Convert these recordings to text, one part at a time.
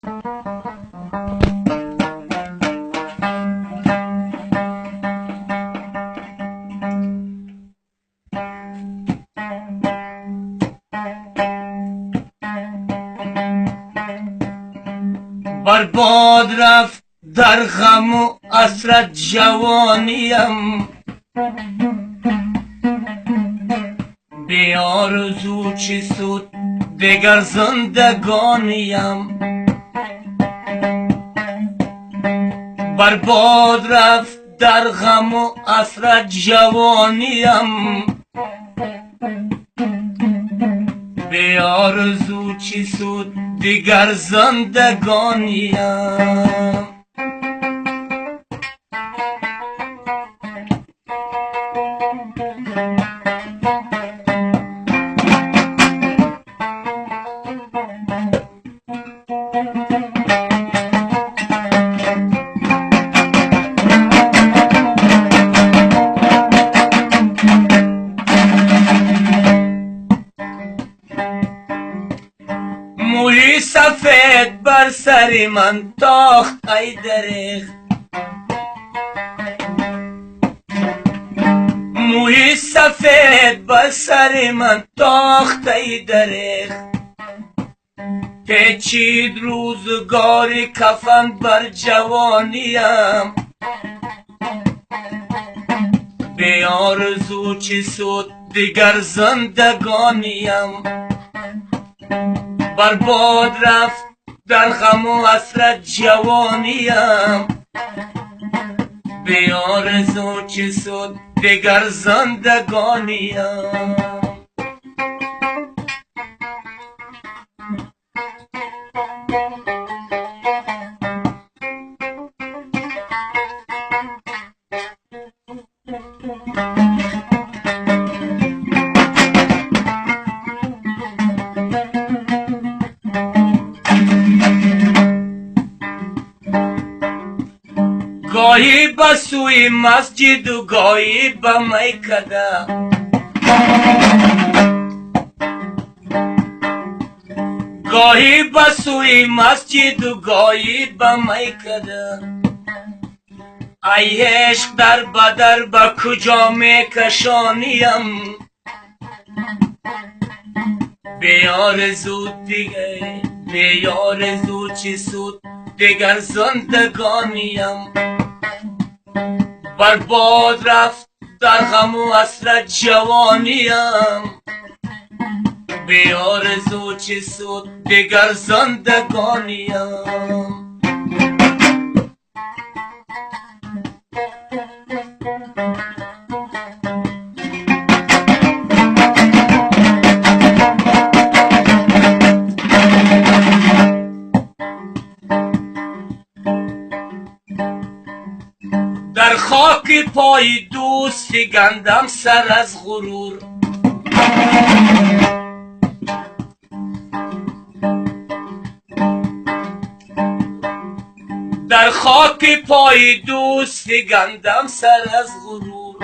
برباد رفت در غم و حسرت جوانیم، بی آرزو چه سود دگر زندگانیم. برباد رفت در غم و حسرت جوانیم، بی آرزو چه سود دگر زندگانیم. موی سفید بر سر من تاخت ای دریغ، موی سفید بر سر من تاخت ای دریغ، پیچید روزگار کفن بر جوانیم. بی آرزو چه سود دیگر زندگانیم. برباد رفت در غم و حسرت جوانیم، بی آرزو چه سود دگر زندگانیم. گاهی به سوی مسجد و گاهی به میکده، گاهی به سوی مسجد و گاهی به میکده، ای عشق در بدر به کجا میکشانیم. بی آرزو دیگه، بی آرزو چه سود دیگر زندگانیم. برباد رفت در غم و حسرت جوانیم، بی آرزو چه سود دیگر زندگانیم. در خاک پای دوست گندم سر از غرور، در خاک پای دوست گندم سر از غرور،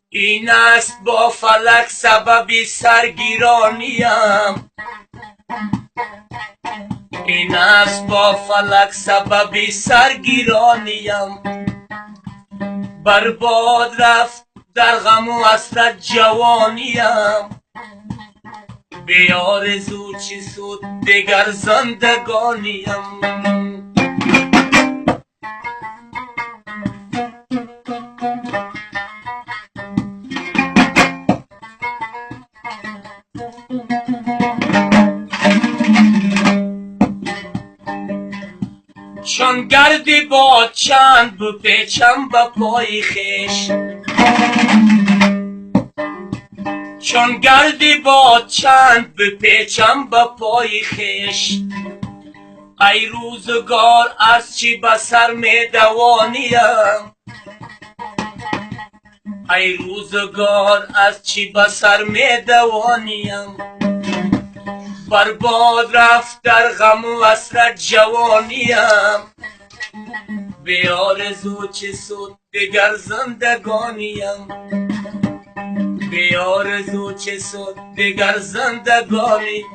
این است با فلک سبب سرگیرانیم، این است با فلک سبب سرگیرانیم. برباد رفت در غم و حسرت جوانیم، بی آرزو چه سود دگر زندگانیم. چون گردی با چند بپیچم به پای خویش، چون گردی با چند بپیچم به پای خویش، ای روزگار از چی به سر می دوانیم، ای روزگار از چی به سر می دوانیم. برباد رفت در غم و حسرت جوانیم، بی آرزو چه سود دگر زندگانیم، بی آرزو چه سود دگر زندگانیم.